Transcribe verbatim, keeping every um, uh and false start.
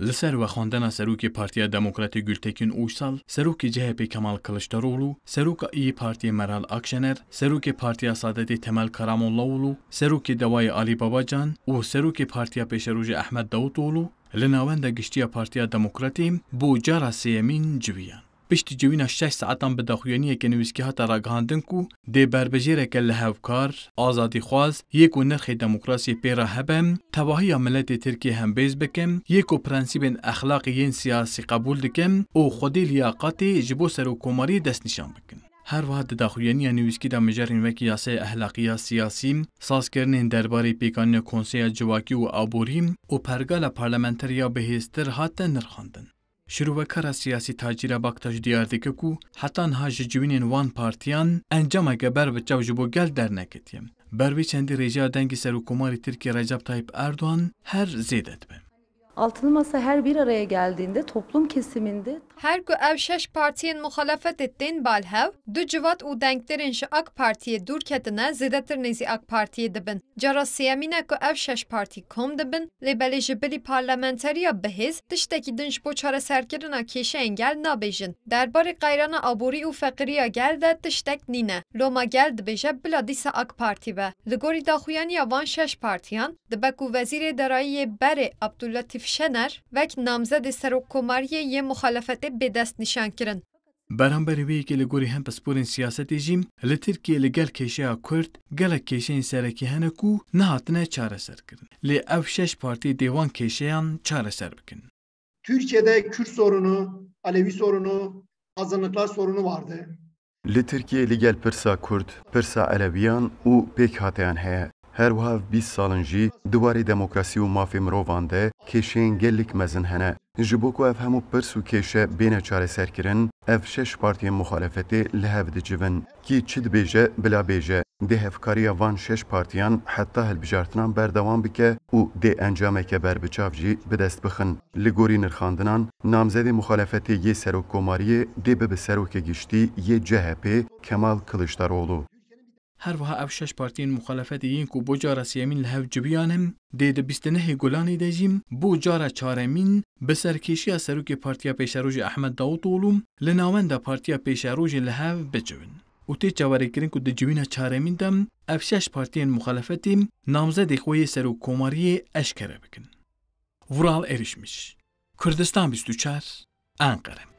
Li ser vexwendina serokê Partiya Demokratê Gultekin Uysal, serokê C H P Kemal Kılıçdaroğlu, seroka İYİ Partiyê Meral Akşener, serokê Partiya Saadetê Temel Karamollaoğlu, serokê Dewayê Ali Babacan û serokê Partiya Pêşerojê Ahmet Davutoğlu li navenda giştî ya Partiya Demokratê bo cara sêyemîn civiyan. Piştî ciwîna şeş saetan bi daxuyaniyeke nivîskî hate ragihandin ku dê berbijêreke lihevkar, azadîxwaz, yê ku nirxê demokrasiyê pê re hebe, tevahiya miletê Tirkiyê hembêz bike, yê ku prensîbên exlaqî yên siyasî qebûl dike û xwedî liyaqatê ji bo serokkomariyê destnîşan bikin. Her wiha di daxuyaniya nivîskî de mijarên wekî yasaya exlaqiya siyasî, sazkirinên derbarê pêkanîna Konseya Civakî û Aborî û pergala parlamenter ya bihêztir hate nirxandin. Şirovekara siyasî Tacîra Baktaş diyar dike ku heta niha ji civînên wan partiyan encameke ber bi çav ji bo gel derneketiye. Ber vê çendî rêjeya dengê Serokkomarê Tirkiyê Recep Tayyip Erdogan her zêde dibe. Altılı Masa her bir araya geldiğinde toplum kesiminde Her ku ev şeş partiyên muxalefetê tên bal hev, du civat û dengdêrên ji AK Partiyê dûr ketine, zêdetir nêzî AK Partiyê dibin. Cara sêyemîn e ku ev şeş partî kom dibin, lê belê ji bilî parlamenteriya bihêz tiştekî din ji bo çareserkirina kêşeyên gel nabêjin. Derbarê qeyrana aborî û feqîriya gel de tiştek nîne. Loma gel dibêje bila dîsa AK Partî be. Li gorî daxuyaniya van şeş partiyan, dibe ku Wezîrê Derayî yê berê Abdulletîf Şener wek namzedê serokkomariyê yê muxalefetê bê destnîşankirin. Beramberî wê yekê li gorî hin pisporên siyasetê jî li Tirkiyê li gel kêşeya Kurd gelek kêşeyên serekî hene ku nehatine çareserkirin. Lê ev şeş partî dê wan kêşeyan çareser bikin. Türkiye'de Kürt sorunu, Alevi sorunu, azınlıklar sorunu vardı. Li Tirkiyê li gel pirsa Kurd, pirsa Elewiyan û pêkhateyan heye. Her wiha ev bîst sal in jî di warê demokrasî û mafê mirovan de kêşeyên gelek mezin hene. Ji bo ku ev hemû pirs û kêşe bêne çareserkirin, ev şeş partiyên muxalefetê li hev dicivin. Kî çi dibêje, bila bêje, dê hevkariya van şeş partiyan heta hilbijartinan berdewam bike û dê encameke berbiçav jî bi dest bixin. Li gorî nirxandinan, namzedê muxalefetê yê serokkomariyê dê bibe serokê giştî yê C H P Kemal Kılıçdaroğlu. Her wiha ev şeş partiyên muxalefetê yên ku bo cara sêyemîn li hev civiyan in, dê di bîst û nehê Gulanê de jî bo cara çaremîn bi serkêşiya serokê Partiya Pêşerojê Ahmet Davutoğlu li navenda Partiya Pêşerojê li hev bicivin. Û tê çaverêkirin ku di civîna çaremîn de ev şeş partiyên muxalefetê namzedê xwe yê serokkomariyê eşkere bikin. Vural Erişmiş, Kurdistan bîst û çar, Enqere.